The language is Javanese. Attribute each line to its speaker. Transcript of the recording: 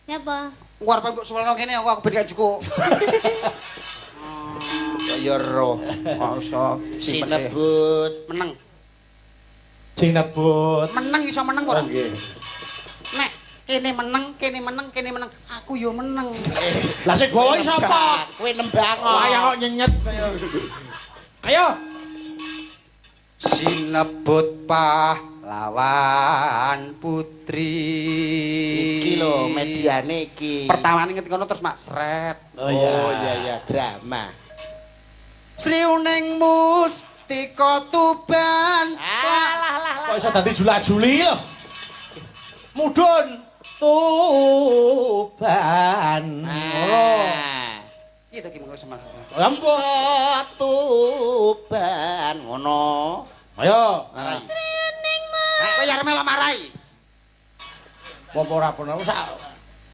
Speaker 1: Nyapa?
Speaker 2: Engko arep mbok suwelno kene aku ben gak cukup. Ya roh. Kok iso
Speaker 3: Sinebut.
Speaker 2: Meneng.
Speaker 4: Sinebut.
Speaker 2: Meneng iso meneng ora?
Speaker 4: Oh nggih.
Speaker 2: Nek kene meneng, kene meneng, kene meneng, aku yo meneng.
Speaker 4: Lah sing gawa iki sapa?
Speaker 3: Kowe nembang.
Speaker 4: Wayang kok nyenyet. Ayo.
Speaker 2: Sinebut pahlawan putri.
Speaker 3: Iki lho mediane iki.
Speaker 2: Pertamane ngerti kono terus mak sret.
Speaker 4: Oh iya.
Speaker 3: Oh iya iya drama.
Speaker 2: Sri Uning Mustika Tuban.
Speaker 3: Alah lah lah.
Speaker 4: Kok iso dadi jula-juli lho. Mudhun Tuban. Ngono.
Speaker 3: Ah.
Speaker 2: Iya to ki mengko semal.
Speaker 4: Ya ampun.
Speaker 3: Tuban ngono.
Speaker 4: Ayo.
Speaker 2: Marai. Kowe arep melok marai.
Speaker 4: Apa ora pernah sak